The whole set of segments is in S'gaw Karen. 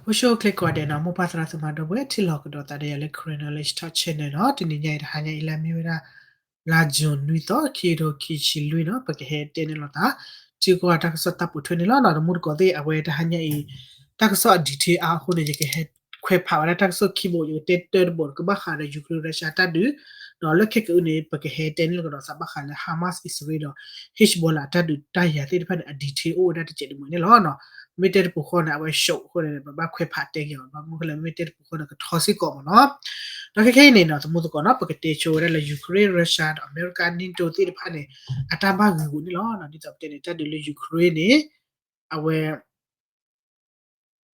ဖိဆံးအိၣ်ချ့ကိးဂၤဒဲးနီၤ, မိၢ်ပၢ်သရၣ်သမါဒီပုၢ်ဝဲၢ် ထံၣ်လိာ်ကဒီးသးဒီးယၤလၢ Karen Knowledge Talk Channel နီၤ. တနံၤညါအံၤ တဟါညါအံၤလၢအမ့ၢ်ဝဲဒၣ် လါ June နွံသီ ခံကထိခံဆံလွံၢ်နီၤ, ပကဟဲတဲန့ၢ်လိာ်သး ထံကီၢ်တၢ်ကစီၣ်တၢ်ပိာ်ထွဲန့ၣ်လီၤနီၤ. တမူတကိးသ့ၣ် အဝဲတဟါညါအံၤ တၢ်ကစီၣ်အ detail အါအဃိန့ၣ် ယကဟဲခွဲးဖးဝဲဒၣ်တၢ်ကစီၣ်ခံဘိ, ယကတဲတၢတဘိ ကဘၣ်ဃးဒီး Ukraine Russia တၢ်ဒုး, ဒီးလၢခဲကအုၣ်န့ၣ် ပကဟဲတဲန့ၢ်လိာ်ကဒီးသးဘၣ်ဃးလၢ Hamas Israel ဒီး Hezbollah အတၢ်ဒုးတၢ်ယၤသ့ၣ်တဖၣ်န့ၣ် အ detail အိၣ်ဝဲဒၣ်တစဲးတမှဲၤန့ၣ်လီၤနီၤ. မ့ၢ်တဲတပူၤဃီန့ၣ် အဝဲ short အဃိန့ၣ် ပဘၣ်ခွဲးဖးတဲက့ၤအီၤ, ဘၣ်မနုၤဃိလဲၣ် မ့ၢ်တဲတပူၤဃီန့ၣ် ကထီစ့ၢ်ကီးမ့ၢ်နီၤ. ဒီးခဲခဲအံၤန့ၣ်နီၤ တမူတကိးနီၤ ပကတဲဆိဝဲဒၣ်လၢ Ukraine Russia ဒီး America NATO သ့ၣ်တဖၣ်န့ၣ် အတၢ်ဘၣ်ဂ့ၤဂူာ်န့ၣ်လီၤ. ဒ်သိးပတဲန့ၣ် တၢ်ဒုးလၢ Ukraine န့ၣ် အဝဲ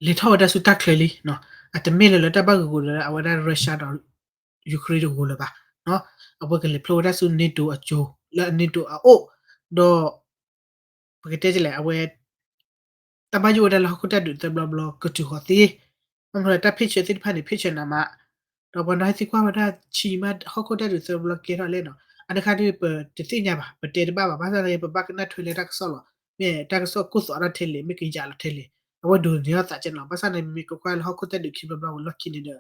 လဲၤထီၣ်ဝဲဒၣ်ဆူတၢ်ချၢလံနီၤ. အတမ့ၢ်လၢလၢတၢ်ဘၣ်ဂ့ၤဂူာ်လၢအဝဲဒၣ် Russia ဒီး Ukraine တဂီၤလၢၤဘၣ်နီၤ. အဝဲကလဲၤဖျိဝဲဒၣ်ဆူ NATO အစိၤ လၢ NATO အအိၣ်, ဒီး ပကတဲဒ်လဲၣ် အဝဲ တၢ်ဘၣ်ယိၣ်ဝဲဒၣ်လၢဟီၣ်ခိၣ်တၢ်ဒုးသၢဘျီဘျီ ကတုၤဃီၤသ့, ဘၣ်မနုၤလဲၣ် တၢ် picture သ့ၣ်တဖၣ်န့ၣ် picture နးမး, ဒီးပှၤနီၢ်ဟဲသံကွၢ်ဝဲဒၣ်ဆံးမး ဟီၣ်ခိၣ်တၢ်ဒုးသၢဘျီကဲထီၣ်လဲၣ်နီၤ. အတခါဒုး ပတသ့ၣ်ညါဘၣ်, ပတဲတဘၣ်ဘၣ်, ဘၣ်ဆၣ်န့ၣ် ပဘၣ်ကနၣ်ထွဲလၢတၢ်ကစီၣ်လီၤ. မ့ၢ်တၢ်ကစီၣ်ကိၢ်သွးထီၣ်ထဲလဲၣ် မ့ၢ်ကယၢ်လီၤထဲလဲၣ်, အဝဲဒိးန့ၢ်ထီၣ်သးကဲနီၤ. ဘၣ်ဆၣ်န့ၣ် မ့ၢ်ကကွၢ်လၢဟီၣ်ခိၣ်တၢ်ဒုးခံဘျီဘျီဝဲလီၢ်ခံန့ၣ်ဒီး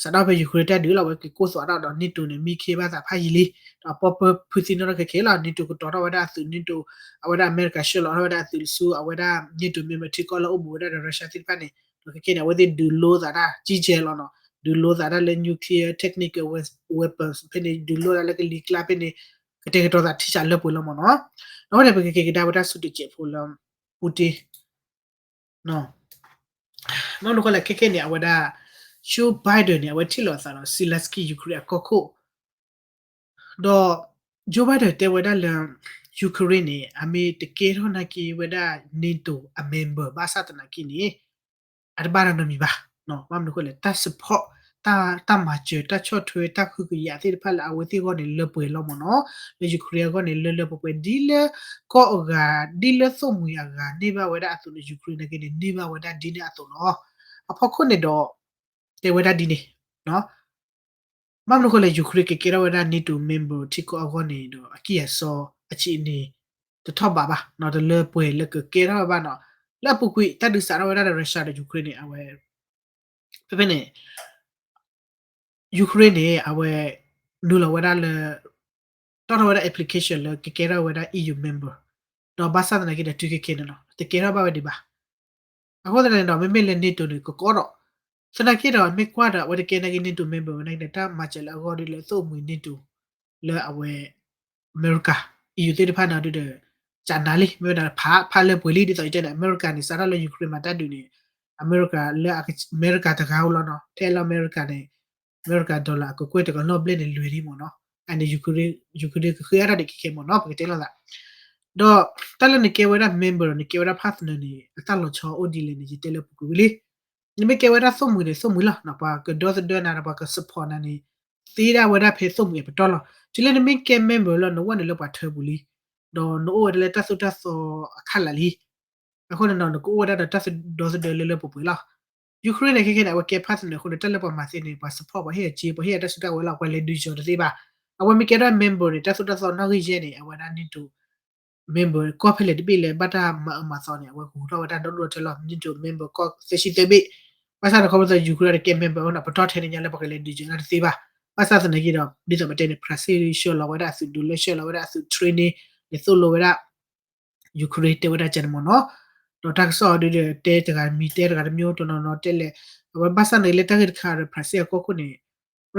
စးထီၣ်ဖဲ Ukraine တၢ်ဒုးလီၤ အဝဲက့ၤကိၢ်သွးထီၣ်ဒီး NATO န့ၣ် မံခ့ဘၣ်သးဖးယံာ်လံ, ဒီးပီၢ်ပၢၢ်ဖုသံနီၣ်ထီၣ်ခဲခဲလီၤ. NATO ကတီၤထီၣ်ဝဲဒၣ်အသုး NATO, အဝဲဒၣ်အမဲရကၤဆှၢလီၤထီၣ်ဝဲဒၣ်အသုးဆူ အဝဲဒၣ် NATO member ထံကီၢ်လၢအိၣ်ဘူးဝဲဒၣ်ဒီး Russia သ့ၣ်တဖၣ်န့ၣ်, ဒီးခဲခဲန့ၣ် အဝဲသ့ၣ်ဒုးလိသးတၢ်ကံကဲလီၤနီၤ, ဒုးလိသးတၢ်လၢ nuclear technical weapons ဖဲန့ၣ် ဒုးလိသးလၢကလံၤကျါဖဲန့ၣ်, ကတဲာ်ကတီၤသးထံဆးလၢပှဲၤလီၤမ့ၢ်နီၤ. ဒီးအဝဲန့ၣ်ပကက့ၤကဒါဝဲဒၣ်ဆူတစဲးဖိလၢ Putin ဘၣ်မနုၤဃိလဲၣ် ခဲခဲန့ၣ် အဝဲဒၣ် Joe Biden န့ၣ် အဝဲထံၣ်လိာ်အသးဒီး Zelensky Ukraine အကီၢ်ခိၣ်, ဒီး Joe Biden တဲဝဲဒၣ်လၢ Ukraine န့ၣ် အမ့ၢ်တကဲထီၣ်နာ်က့ဝဲဒၣ် NATO အ member ဘၣ်ဆၣ်သနာ်က့န့ၣ် အတဘၣ်တၢ်နီတမံၤဘၣ်. ဘၣ်မနုၤဃိလဲၣ် တၢ် support တၢ်မၤစၢၤ တၢ်ဆီၣ်ထွဲ တၢ်ဃုကယာ်သ့ၣ်တဖၣ်လၢအဝဲသ့ၣ်အဂီၢ်န့ၣ် လၢပှဲၤလီၤမ့ၢ်နီၤ, လၢ Ukraine အဂီၢ်န့ၣ် လၢလၢပှဲၤပှဲၤ ဒ်လၢကီၢ်အဂၤ ဒ်လၢသိၣ်မှံၤအဂၤ န့ၢ်ဘၣ်ဝဲဒၣ်အသိးန့ၣ် Ukraine နာ်က့န့ၣ် န့ၢ်ဘၣ်ဝဲဒၣ်ဒ်န့ၣ်အသိးလီၤ. အဖီခိၣ်န့ၣ်ဒီး တဲဝဲဒၣ်ဒ်န့ၣ် ဘၣ်မနုၤဃိလဲၣ် Ukraine ကကဲထီၣ်ဝဲဒၣ် NATO member ထံကီၢ်အဂီၢ်န့ၣ်ဒီး အကံၢ်အစီအဆံးန့ၣ် တထီၣ်ဘးဘၣ်နီၤ, တလၢပှဲၤလၢကကဲထီၣ်ဘၣ်နီၤ. လၢအပူၤကွံာ် တၢ်ဒုးစးထီၣ်ဝဲဒၣ်ဒီး Russia ဒီး Ukraine န့ၣ် အဝဲ ဖဲဖဲန့ၣ် Ukraine န့ၣ် အဝဲ နုာ်လီၤဝဲဒၣ်လၢ တီၣ်ထီၣ်ဝဲဒၣ် application လၢကကဲထီၣ်ဝဲဒၣ် EU member ဒီးဘၣ်ဆၣ်သနာ်က့ဒီး တုၤခဲခဲန့ၣ်နီၤ တကဲထီၣ်ဘၣ်ဝဲဒံးဘၣ်. အဃိသတးန့ၣ်ဒီး မ့မ့ၢ်လၢ NATO န့ၣ် ကကီထီၣ် သနာ်က့ဒီး မ့ၢ်ကွၢ်ဒီး အဝဲတကဲနာ်က့ NATO member ဝဲနာ်က့ဒီး တၢ်မၤစၢၤလၢအဂီၢ်ဒ်လၢသိၣ်မှံၤ NATO လၢအဝဲ အမဲရကၤ EU သ့ၣ်တဖၣ်န့ၣ်ဒုးဒီး ကနၤလံ မ့ၢ်ဝဲဒၣ်ဖး ဖးလၢပှဲၤလံ ဒ်သိးယတဲန့ၣ် အမဲရကၤန့ၣ် စးထီၣ်လၢ Ukraine မၤတၢ်ဒုးန့ၣ် အမဲရကၤလၢ အမဲရကၤတဂၤဧိၤလီၤနီၤ ထဲလၢအမဲရကၤန့ၣ် အမဲရကၤ dollar အကကွဲၢ်တကလီၢ်ဘျဲၣ်န့ၣ် လွဲၢ်လံမ့ၢ်နီၤ. အန့ၣ် Ukraine ကဃ့အါထီၣ်ဒံးခဲခဲမ့ၢ်နီၤ ပကတဲလိာ်သး ဒီးတၢ်လၢနကဲဝဲဒၣ် member ဒီးနကဲဝဲဒၣ် partner န့ၣ် အတၢ်လီၤဆီအိၣ်ဒ်လဲၣ်န့ၣ် ယတဲလၢပူၤကွံာ်ဝံၤလံ. နမ့ၢ်ကဲဝဲဒၣ်သိၣ်မှံၤန့ၣ် သိၣ်မှံၤလီၤနီၤ ပှၤကဒီသဒၢနၤဒီးပှၤက support နၤန့ၣ် သ့ဒၣ်ဝဲဒၣ်ဖဲသိၣ်မှံၤအပတီၢ်လီၤ. တုၤလၢနမ့ၢ်ကဲ member လီၤ နအိၣ်ဝဲန့ၣ်လၢပှၤထၢပူၤလံ ဒီးနအိၣ်ဝဲဒၣ်လၢတၢ်သိၣ်တၢ်သီအခးလးလံ. အဃိန့ၣ်ဒီး နကအိၣ်ဝဲဒၣ်ဒီးတၢ်ဒီသဒၢလၢလၢပှဲၤပှဲၤလီၤ. Ukraine န့ၣ် ခဲခဲန့ၣ် အဝဲကဲ partner အဃိန့ၣ် တၢ်လၢပှၤမၤသ့န့ၣ် ပှၤ support ပှၤဟ့ၣ်အစ့ ပှၤဟ့ၣ်အတၢ်စုတၢ်ဝဲၤလီၤ ပှၤလဲၤဒုးယီၤတသ့ဘၣ်. အဝဲမ့ၢ်ကဲထီၣ် member န့ၣ် တၢ်သိၣ်တၢ်သီနီၣ်ဂံၢ်ယဲၢ်န့ၣ် အဝဲဒၣ် NATO member ကီၢ်ဖဲလဲၣ်တဘ့ၣ်လၢဘၣ်တၢ်မၤအၢမၤသီန့ၣ် အဝဲကဟူးထီၣ်ဝဲတၢ်ဒီဒူၣ်ဒီထၢလီၤ. NATO member ကီၢ်သၢဆံသၢဘ့ၣ်. ဘၣ်ဆၣ်န့ၣ် ခီဖျိသး Ukraine တကဲ member အဃိန့ၣ် ပတီၢ်ထဲန့ၣ်ညါလၢပှၤကလဲၤဒုးယီၤတသ့ဘၣ်. ဘၣ်ဆၣ်သနာ်က့ဒီး ဒ်သိးပတဲန့ၣ် ဖရၣ်စ့ၣ်ဆှၢလီၤဝဲဒၣ်အသုးဒုးလၢဆှၢလီၤဝဲဒၣ်အသုး training န့ၣ်သိၣ်လိဝဲဒၣ် Ukraine တဲဝဲဒၣ်ကဲန့ၣ်မ့ၢ်နီၤ. ဒီးတၢ်ကစီၣ်ဒုးဒီး တဲတဂၤတမံၤ တဲတဂၤတမံၤအိၣ်တနီၤနီၤတဲလဲၣ်. အဝဲဘၣ်ဆၣ်န့ၣ်လၢတၢ်ဂ့ၢ်တခါဒီး ဖရၣ်စ့ၣ်အကီၢ်ခိၣ်န့ၣ်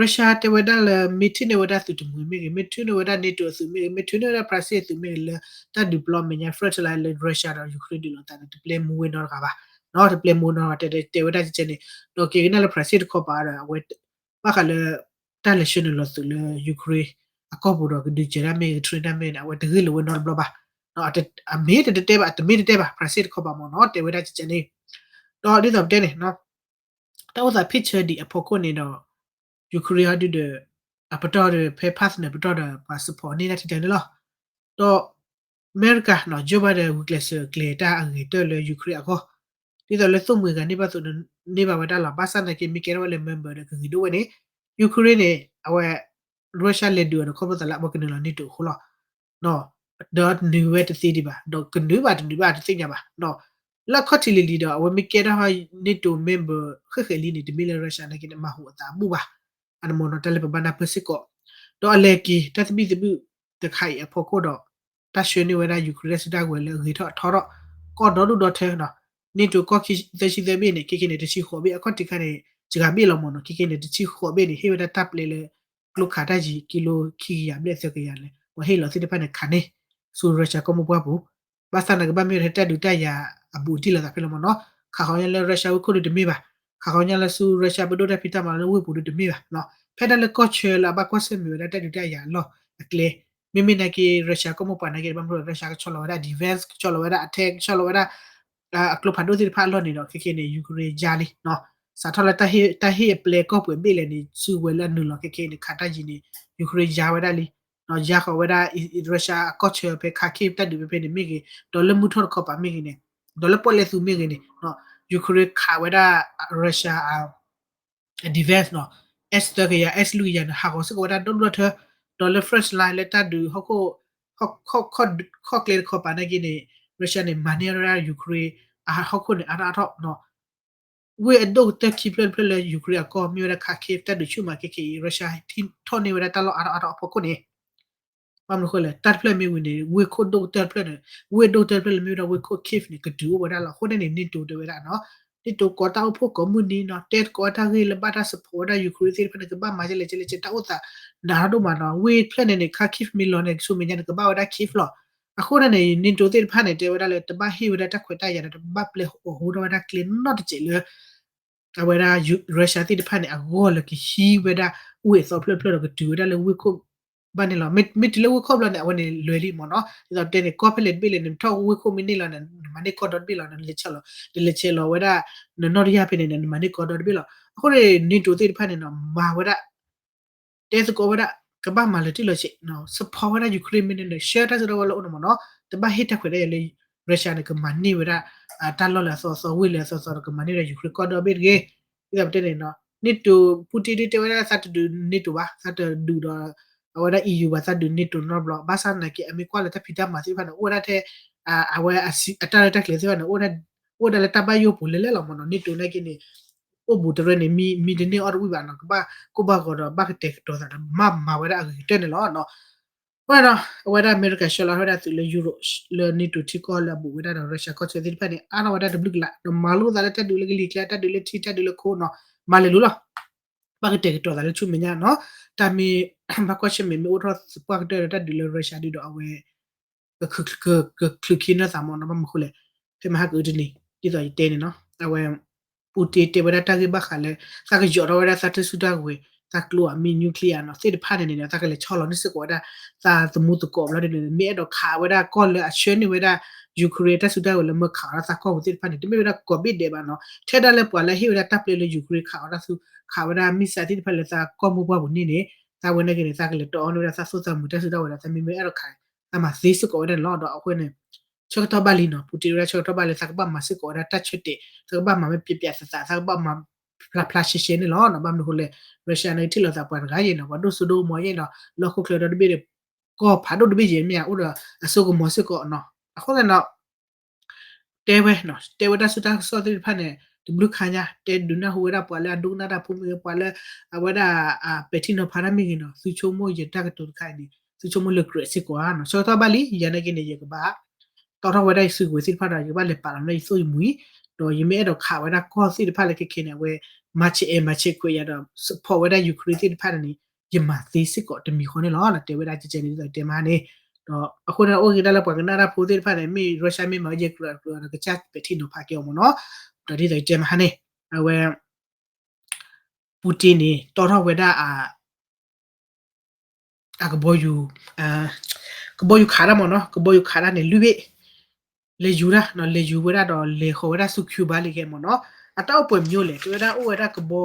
Russia တဲဝဲဒၣ်လၢ မ့ၢ်ထုးန့ၢ်ဝဲဒၣ်သုးတမှံၤမ့ၢ်ဂ့ၤ, မ့ၢ်ထုးန့ၢ်ဝဲဒၣ် NATO အသုးမ့ၢ်ဂ့ၤ, မ့ၢ်ထုးန့ၢ်ဝဲဒၣ်ဖရၣ်စ့ၣ်အသုးမ့ၢ်ဂ့ၤလၢ တၢ်ဒုးပျီမဲာ်ညါ front line လၢ Russia ဒီး Ukraine ဒုးလိာ်သးန့ၣ် တပျဲမူဝဲနီတဂၤဘၣ်. တပျဲမူဝဲနီတဂၤ တဲတဲဝဲဒၣ်ကဲန့ၣ်. ဒီးက့ၤကနၣ်လၢဖရၣ်စ့ၣ်တခီပၤဒီး အဝဲ ဘၣ်ဃးလၢ တၢ်လဲၤဆှၢနုာ်လီၤသုးလၢ Ukraine အကီၢ်ပူၤဒီးကဒုးစၢၤတၢ်မ့ၢ်ဂ့ၤ train တၢ်မ့ၢ်ဂ့ၤန့ၣ် အဝဲတဂ့ၢ်လိာ်ဝဲနီတဘျီဘၣ်. အမ့ၢ်တတဲဘၣ် တမ့ၢ်တတဲဘၣ် ဖရၣ်စ့ၣ်တခီပၤမ့ၢ်နီၤ တဲဝဲဒၣ်ကဲန့ၣ်. ဒီးဒ်သိးပတဲန့ၣ် တၢ်အိၣ်သး picture ဒံးအဖီခိၣ်န့ၣ်ဒီး Ukraine ဟီဒုဒီး အပတီၢ်ဒီး ဖဲ partner ပတီၢ်ဒီး ပှၤ support န့ၢ်တၢ်ထံတၢ်န့ၣ်လီၤ. ဒီး အမဲရကၤ Joe Biden ဂုာ်ကျဲးစၢးကျဲၤတၢ်အဂ့ၤကတၢၢ်လၢ Ukraine အဂီၢ် ဒ်သိးလၢသိၣ်မှံၤဂၤန့ၢ်ဘၣ်သိးန့ၢ်ဘၣ်ဝဲဒၣ်လီၤ. ဘၣ်ဆၣ်သနာ်က့ မ့ၢ်ကဲထီၣ်ဝဲလၢ member ဒီးကဂ့ၤဒိၣ်ဝဲန့ၣ် Ukraine န့ၣ် အဝဲ Russia လဲၤဒုးအီၤန့ၣ် ခီဖျိသးလၢအဝဲကနုာ်လီၤ NATO အဃိလီၤ. ဒီးနုာ်ဝဲတသ့ဒံးဘၣ် ဒီးကနုာ်ဘၣ်တနုာ်ဘၣ်တသ့ၣ်ညါဘၣ် ဒီး လၢအခီၣ်ထံးလံၤလံၤဒီး အဝဲမ့ၢ်ကဲထီၣ် NATO member ဃဲးဃဲးလံန့ၣ် တမ့ၢ်လၢ Russia နာ်က့န့ၣ် မၤဟူးအသးအဘူၣ်ဘၣ်. အန့ၣ်မ့ၢ်နီၤ တၢ်လၢပဘၣ်နၢ်ပၢၢ်စ့ၢ်ကီး, ဒီးအလဲၤက့ၤ တၢ်သဘံၣ်သဘုၣ်တခါအံၤအဖီခိၣ်ဒီး တၢ်ဆှၢန့ၢ်ဝဲဒၣ် Ukraine တၢ်စုတၢ်ကဝဲၤလၢအဂ့ၤထီၣ်အထီထီၣ် ကီၢ်ဒီဒူၣ်ဒီထၢနီၤ, NATO ကီၢ်ခံသၢဆံသၢဘ့ၣ်န့ၣ် ခဲကနံၣ်န့ၣ် တဆံဃိးဘ့ၣ် အခီၣ်ထံးခါန့ၣ် စှၤဘ့ၣ်လီၤမ့ၢ်နီၤ, ခဲကနံၣ်န့ၣ် တဆံဃိးဘ့ၣ်န့ၣ် ဟ့ၣ်ဝဲဒၣ်တၢ်ပျဲလၢ ကျိခးတၢ်ယံၤ ကံလိခံကယၤဘျဲၣ်သၢကယၤန့ၣ် ပှၤဟ့ၣ်လီၤသ့ၣ်တဖၣ်န့ၣ် ခးန့ၢ်ဆူ Russia ကီၢ်မိၢ်ပှၢ်ပူၤ, ဘၣ်ဆၣ်သနာ်က့ဘၣ်မ့ၢ်ဝဲဒၣ်တၢ်ဒုးတၢ်ယၤအဘူးအတံၢ်လီၤသးဖဲလီၤမ့ၢ်နီၤ, ခးဃီၤညါလၢ Russia ဝ့ၢ်ခိၣ်ဒုးတမ့ၢ်ဘၣ်, ခးဃီၤညါလၢဆူ Russia ပဒိၣ်တၢ်ဖံးတၢ်မၤလၢဝ့ၢ်ပူၤဒုးတမ့ၢ်ဘၣ်နီၤ, ဖဲဒၣ်လၢကီၢ်ဆၢလၢအဘၣ်ကွၢ်ဆၢၣ်မဲာ်ဝဲဒၣ်တၢ်ဒုးတၢ်ယၤအလီၢ်အကျဲ, မ့မ့ၢ်နာ်က့ Russia ကီၢ်မိၢ်ပှၢ်နာ်က့ ဘၣ်မနုၤ Russia ကဆီလီၤဝဲဒၣ် defense ကဆီလီၤဝဲဒၣ် attack ကဆီလီၤဝဲဒၣ် အကျိဖးဒိၣ်သ့ၣ်တဖၣ်အလီၢ်န့ၣ်ဒီး ခဲကနံၣ်န့ၣ် Ukraine ယါလံနီၤ, စးထီၣ်လၢတၢ်ဟ့ၣ်အပျဲၢ်ကီၢ်ပှဲၤဘ့ၣ်လဲၣ်န့ၣ် စုကဝဲၤလၢအနုာ်လီၤခဲကနံၣ်န့ၣ် ခးတၢ်ယံၤန့ၣ် Ukraine ယါဝဲဒၣ်လံ, ယါဃီၤဝဲဒၣ် Russia အကီၢ်ဆၢဖဲခါခ့ၣ်တၢ်ဒုးဖဲဖဲန့ၣ်မ့ၢ်ဂ့ၤ, ဒီးလၢမုၢ်ထီၣ်တခီပၤမ့ၢ်ဂ့ၤန့ၣ်, ဒီးလၢပီၣ်လဲၣ်သူမ့ၢ်ဂ့ၤန့ၣ် Ukraine ခးဝဲဒၣ် Russia defense နီၤ, S သၢကယၤ S လွံၢ်ကယၤန့ၣ် ဟးဂီၤစ့ၢ်ကီးဝဲဒၣ်ဒီဒူၣ်ဒီထၢ, ဒီးလၢ front line လၢတၢ်ဒုးဟီၣ်ခိၣ် ခီၣ်ကျဲတခီပၤနာ်က့န့ၣ် Russia န့ၣ် မၤန့ၢ်ဝဲဒၣ် Ukraine အဟီၣ်ခိၣ်န့ၣ် အါထီၣ်အါထီၣ်နီၤ, ဝ့ၢ်အဒိၣ်ကတၢၢ်ခံဖျၢၣ်တဖျၢၣ်လၢ Ukraine အကီၢ် မ့ၢ်ဝဲဒၣ်ခါခ့ၣ်တၢ်ဒုးဆူၣ်မးခဲကနံၣ်အံၤ Russia ထီၣ်န့ၢ်ဝဲဒၣ်တၢ်လီၢ်အါထီၣ်အါထီၣ်အဖီခိၣ်န့ၣ် ဘၣ်မနုၤအဃိလဲၣ် တၢ်တဖျၢၣ်မ့ၢ်ဝံၤန့ၣ် ဝ့ၢ်ခိၣ်ဒိၣ်ကတၢၢ်တဖျၢၣ်န့ၣ် ဝ့ၢ်ဒိၣ်ကတၢၢ်တဖျၢၣ်လၢမ့ၢ်ဝဲဒၣ်ဝ့ၢ်ခိၣ် Kyiv န့ၣ် ကတုၤအိၣ်ဝဲဒၣ်လီၤ. အဃိန့ၣ်န့ၣ် NATO တဲဝဲဒၣ်နီၤ NATO ကိးတၢ်အိၣ်ဖှိၣ်ကိးမုၢ်နံၤနီၤ တဲသကိးတၢ်ဂ့ၢ်လၢဘၣ်တၢ် support ဝဲဒၣ် Ukraine သ့ၣ်တဖၣ်န့ၣ် ကဘၣ်မၤကလဲၣ်ကလဲၣ် တၢ်အိၣ်သးနးထီၣ်ဒိၣ်မးနီၤ ဝ့ၢ်ဖျၢၣ်န့ၣ်န့ၣ် ခါ Kyiv မ့ၢ်လီၤန့ၣ် ဆူမဲာ်ညါန့ၣ် ကဘၣ်ဝဲဒၣ် Kyiv လီၤ. အဃိန့ၣ်န့ၣ် NATO သ့ၣ်တဖၣ်န့ၣ် တဲဝဲဒၣ်လၢ တဘၣ်ဟ့ၣ်ဝဲဒၣ်တၢ်ခွဲးတၢ်ယာ်ဒီး တဘၣ်ပျဲဟီၣ်ဟိထီၣ်ဝဲဒၣ်ကျဲနီတစဲးလၢ အဝဲဒၣ် Russia သ့ၣ်တဖၣ်န့ၣ် အဂီၢ်လၢကဟံးဝဲဒၣ် ဝ့ၢ်အသီဖျၢၣ်တဖျၢၣ်ဒီးကတုၤဝဲဒၣ်လၢဝ့ၢ်ခိၣ်ဘၣ်န့ၣ်လီၤ. မ့ၢ်တုၤလၢဝ့ၢ်ခိၣ်ဘျီန့ၣ် အဝဲန့ၣ်လွဲၤလံမ့ၢ်နီၤ. ဒ်သိးတဲန့ၣ် ကီၢ်ဖဲလဲၣ်တဘ့ၣ်လဲၣ်န့ၣ် နထီၣ်ဝ့ၢ်ခိၣ်မ့ၢ်န့ၢ်လီၤန့ၣ် နမၤန့ၢ်ကီၢ်ဒီတဘ့ၣ်လီၤ နလဲၤဆဲးလီၤ နလဲၤဆဲးလီၤဝဲဒၣ် နနီၣ်တယၢ်ဖဲန့ၣ်န့ၣ် နမၤန့ၢ်ကီၢ်ဒီတဘ့ၣ်လီၤ. အဃိန့ၣ် NATO သ့ၣ်တဖၣ်န့ၣ်နီၤ မၤဝဲဒၣ် တဲသကိးဝဲဒၣ် ကဘၣ်မၤလၢာ်တံၢ်လီၤဆဲး support ဝဲဒၣ် Ukraine မ့ၢ်န့ၣ် ဆှၢတၢ်စုဒီဝဲလၢအိၣ်န့ၣ်မ့ၢ်နီၤ တဘၣ်ဟ့ၣ်တၢ်ခွဲးတၢ်ယာ်လၢ Russia န့ၣ် ကမၤန့ၢ်ဝဲဒၣ် တၢ်လီၢ်လၢအသီသီ ဝ့ၢ်လၢအသီသီဒီး ကမၤန့ၢ်ဝဲဒၣ် Ukraine ကီၢ်ဒီဘ့ၣ်တဂ့ၤ. ဒ်သိးပတဲန့ၣ်နီၤ NATO Putin ဒ်တဲဝဲဒၣ်သးတဒုး NATO ဘၣ် သးတဒုးဒီး အဝဲဒၣ် EU ဘၣ် သးဒုး NATO နီတဘျီ ဘၣ်ဆၣ်သနာ်က့ အမ့ၢ်ကွၢ်လၢတၢ်ဖံးတၢ်မၤသ့ၣ်တဖၣ်န့ၣ် အိၣ်ဝဲဒၣ်ထဲ အဝဲအတၢ်ရဲၣ်တၢ်ကျဲၤသ့ၣ်တဖၣ်န့ၣ် အိၣ်ဝဲဒၣ်လၢတၢ်ဘၣ်ယိၣ်ပူၤလဲၣ်လဲၣ်လီၤမ့ၢ်နီၤ. NATO နာ်က့န့ၣ် အိၣ်ဘူးတရၢန့ၣ် မံတန့ၢ်အီၣ်တဝံၣ်ဘၣ်နီၤ ကဘၣ်ကိၢ်ဘၣ်ဂီၤဒီး ဘၣ်ကတဲာ်ကတီၤသးဒီး မၤမၤဝဲဒၣ်အဂ့ၤကတၢၢ်န့ၣ်လီၤ. အဃိန့ၣ်ဒီး အဝဲဒၣ်အမဲရကၤဆှၢလီၤဝဲဒၣ်သုးလၢ Europe လၢ NATO ထံကီၢ်လၢအဘူးဝဲဒၣ်ဒီး Russia ကီၢ်ဆၢသ့ၣ်တဖၣ်န့ၣ် အါထီၣ်ဝဲဒၣ်တဘျုးကလး ဒီးမၤလိသးလၢတၢ်ဒုးလၢကလံၤကျါ တၢ်ဒုးလၢထံ တၢ်ဒုးလၢခိနီၤ မၤလဲၤလိၤလီၤ. ဘၣ်ကတဲာ်ကတီၤသးလၢဆူမဲာ်ညါနီၤ တၢ်မ့ၢ် ဘၣ်ကွၢ်ဆၢၣ်မဲာ်မ့ၢ်အိၣ်ထီၣ်သပှၢ်ကတၢၢ်ဒီးတၢ်ဒုးလၢ Russia ဒုးဒီးအဝဲ ကချုးခံနၢ်သးမ့ၢ်နီၤ ဘၣ်မနုၤဃိလဲၣ် ဖဲမဟါကအုတနံၤ ဒ်သိးယတဲန့ၣ်နီၤ အဝဲ Putin တဲဝဲဒၣ်တၢ်ဂ့ၢ်ဘၣ်ဃးလၢ သးကယီၤထီၣ်ဝဲဒၣ်သးတၢ်စုတၢ်ကဝဲၤ သးကျိအမံၤ nuclear နီၤ သ့ၣ်တဖၣ်န့ၣ်န့ၣ် သးကလဲၤဆီလီၤန့ၢ်စ့ၢ်ကီးဝဲဒၣ် သးသမူသကိးဘျီဒ်န့ၣ် မ့ၢ်အဲၣ်ဒိးခးဝဲဒၣ်ကီၢ်လၢအဆှၢန့ၢ်ဝဲဒၣ် Ukraine တၢ်စုတၢ်ကဝဲၤလၢမၢခးအီၤဒၣ်သးကီၢ်ပူၤသ့ၣ်တဖၣ်န့ၣ် တမ့ၢ်ဝဲဒၣ်ကိးဘ့ၣ်ဒဲးဘၣ်နီၤ ထဲဒၣ်လၢပှၤလၢဟ့ၣ်ဝဲဒၣ်တၢ်ပျဲလၢ Ukraine ခးအီၤဒၣ်သူ ခးဝဲဒၣ် missile သ့ၣ်တဖၣ်လၢသးကီၢ်မိၢ်ပှၢ်ပူၤန့ၣ်န့ၣ် သးဝဲန့ၣ်က့ၤန့ၣ် သးကလဲၤတီအီၣ်န့ၢ်ဝဲဒၣ်သးသူၣ်သးမုာ်တၢ်စုတၢ်ကဝဲၤဒီး သးမ့မ့ၢ်အဲၣ်ဒိးခး သးမၤသ့စ့ၢ်ကီးဝဲဒၣ်န့ၣ်လီၤ. ဒီးအဃိန့ၣ် ဆၢကတီၢ်ဘၣ်လံနီၤ Putin တဲဝဲဒၣ်ဆၢကတီၢ်ဘၣ်လံ သးကဘၣ်မၤစ့ၢ်ကီးဝဲဒၣ်တၢ်ဆၢတဲာ် သးကဘၣ်မၤဝဲ ပြတ်ပြတ်သားသား သးကဘၣ်မၤဖျါဖျါရှဲရှဲန့ၣ်လီၤ. ဘၣ်မနုၤဃိလဲၣ် Russia န့ၣ် ထံၣ်လိာ်သးပှၤတဂၤအံၤနီၤ ပှၤဒိၣ်စိဒိၣ်ကမီၤအံၤနီၤ လၢဟီၣ်ခိၣ်ချၢဒီတဘ့ၣ်ဒီး ကီၢ်ဖးဒိၣ်တဘ့ၣ်ယဲၢ်မ့ၢ်ဧါ အိၣ်ဒီးအစိကမီၤစ့ၢ်ကီးနီၤ အဃိသတးဒီး တဲဝဲ တဲဝဲတၢ်ဆူးတၢ်ကစီၣ်သ့ၣ်တဖၣ်န့ၣ် တဘျုးခါညါ တဲဒုးနၢ်ဟူဝဲဒၣ်ပှၤလၢအဒိကနၣ်တၢ်ဖိမ့ၢ်ဂ့ၤ ပှၤလၢအဝဲဒၣ် ပဲာ်ထံနီၤဖးတၢ်မ့ၢ်ဂ့ၤနီၤ သုဆိကမိၣ်ယတၢ်ကတိၤတခါအံၤန့ၣ် သုဆိကမိၣ်လၢကြၢးစ့ၢ်ကီးဧါနီၤ ဆၢကတီၢ်ဘၣ်လံ ယၤနာ်က့န့ၣ် ယကဘၣ် တီၣ်ထီၣ်ဝဲဒၣ်ယစုကဝဲၤသ့ၣ်တဖၣ်ဒီး ယကဘၣ်လဲၤပာ်လီၤလၢယသိၣ်ယမူၤအံၤ ဒီးယမ့ၢ်အဲၣ်ဒိးခးဝဲဒၣ်ကီၢ်သ့ၣ်တဖၣ်လၢခဲခဲန့ၣ် အဝဲ မၤဆဲးအဲၣ်မၤဆဲးခွဲးယၤဒီး support ဝဲဒၣ် Ukraine သ့ၣ်တဖၣ်န့ၣ် ယမၤသ့စ့ၢ်ကီးတမံၤဃီန့ၣ်လီၤ. တဲဝဲဒၣ်ကဲကဲန့ၣ် ဒ်သိးယတဲမဟါန့ၣ် ဒီးအဃိန့ၣ် အိၣ်က့ၤဒၣ်လၢပှၤကနၣ်တၢ်ဖိသ့ၣ်တဖၣ်န့ၣ် မ့ၢ် Russia မ့ၢ်မၤဝဲယဲၢ်ကြၢးကြၢးဒီး ကစၢ်ပဲာ်ထံနီၤဖးကဲအီၤမ့ၢ်နီၤ ဒီးဒ်သိးယတဲမဟါန့ၣ် အဝဲ Putin န့ၣ် တီၣ်ထီၣ်ဝဲဒၣ် အကဘီယူၤ ကဘီယူၤခးတၢ်မ့ၢ်နီၤ ကဘီယူၤခးတၢ်န့ၣ် လွံၢ်ဘ့ၣ် လဲၤယူၤတၢ်နီၤ လဲၤယူၤဝဲဒၣ်ဒီးလဲၤဃီၤဝဲဒၣ်ဆူ Cuba လံခဲမ့ၢ်နီၤ အတၢ်အိၣ်ပှဲၤမ့ၢ်လဲၣ် တဲဝဲဒၣ်အိၣ်ဝဲဒၣ်ကဘီ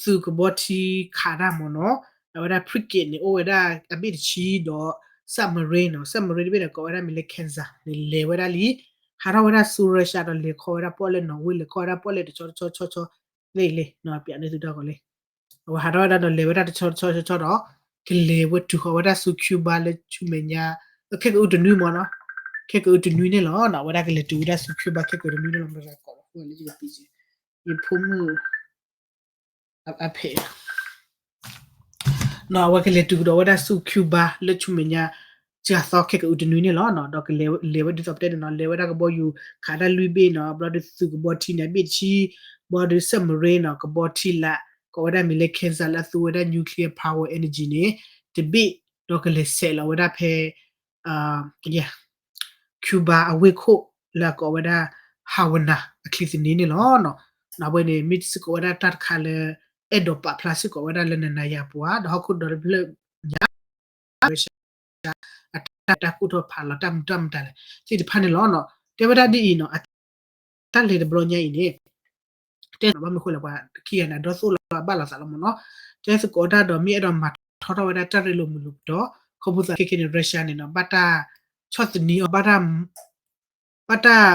သုးကဘီထံခးတၢ်မ့ၢ်နီၤ အဝဲဒၣ် frigate န့ၣ် အိၣ်ဝဲဒၣ်အဘ့ၣ်တဆံဒီး submarine နီၤ submarine တဘ့ၣ်န့ၣ် ကိးဝဲဒၣ်မ့ၢ်လၢ Kaza န့ၣ် လဲၤဝဲဒၣ်လံ ဟးထီၣ်ဝဲဒၣ်ဆူ Russia ဒီးလဲၤခီဝဲဒၣ်ပီၣ်လဲၣ် Norway လဲၤခီဝဲဒၣ်ပီၣ်လဲၣ်တဆီတဆီဆီဆီ လၢအံၤလံ ပျးန့ၢ်သုတၢ်ဂီၤလံ အဝဲဟးထီၣ်ဝဲဒၣ်ဒီးလဲၤဝဲဒၣ်တဆီတဆီဆီဆီဒီး ကလဲၤဝဲတုၤဃီၤဝဲဒၣ်ဆူ Cuba လၢဆူမဲာ်ညါ ခဲကအုတနွံမ့ၢ်နီၤ ခဲကအုတနွံန့ၣ်လီၤနီၤ. အဝဲဒၣ်ကလဲၤတုၤဝဲဒၣ်ဆူ Cuba ခဲကအုတနွံန့ၣ်လီၤ. မ့ၢ်ကီးလၢယကပံးစ့ ယဖိမုၣ် အဖဲ နီၤ အဝဲကလဲၤတုၤကဒီးဝဲဒၣ်ဆူ Cuba လၢဆူမဲာ်ညါ စှၤသီခဲကအုတနွံန့ၣ်လီၤနီၤ. ဒီးကလဲၤ လဲၤဝဲဒ်သိးပတဲန့ၣ်နီၤ လဲၤဝဲဒၣ်ကဘီယူၤ ခးဒၣ်လွံၢ်ဘ့ၣ်နီၤ ဘျီဒုးသုးကဘီထံန့ၣ် အဘ့ၣ်တဆံ ဘျီဒုး submarine နီၤ ကဘီထံလာ် ကိးဝဲဒၣ်မံၤလၢ Kansas လၢအသူဝဲဒၣ် nuclear power energy န့ၣ် တဘ့ၣ် ဒီးကလဲၤဆဲးလီၤဝဲဒၣ်ဖဲ Cuba အဝ့ၢ်ခိၣ်လၢအကိးဝဲဒၣ် Havana အချံသနံန့ၣ်လီၤ. နီၤ အဝဲန့ၣ် မ့ၢ်စ့ၢ်ကီးဝဲဒၣ်တၢ်တခါလၢ အဲၣ်ဒိးပာ်ဖျါစ့ၢ်ကီးဝဲဒၣ်လၢနၤနၤယၤပူၤဧါ ဒီးဟီၣ်ခိၣ်ဒီတဖျၢၣ်ညါ Russia အတၢ် တၢ်ကူၣ်ထီၣ်ဖးလီၤတၢ်မူတၢ်မတၤလဲၣ် သ့ၣ်တဖၣ်န့ၣ်လီၤနီၤ. တဲဝဲဒၣ်ဒ်အံၤနီၤ တၢ်လဲၤတဘျီညါအံၤန့ၣ် တဲနီၤ ဘၣ်မနုၤဃိလဲၣ် ပှၤခံဂၤန့ၣ် အဒီသိၣ်လီၤအဘၣ်လိာ်သးလီၤမ့ၢ်နီၤ. တဲသကိးတၢ်ဒီးမ့ၢ်အဲၣ်ဒိးမၤထီထီၣ်ဝဲဒၣ်တၢ်ရ့လိာ်မုာ်လိာ်ပတီၢ် ခီဖျိသးခဲကနံၣ်န့ၣ် Russia န့ၣ်နီၤ ဘၣ်တၢ်ဆီၣ်သနံးအီၤ ဘၣ်တၢ် ဘၣ်တၢ်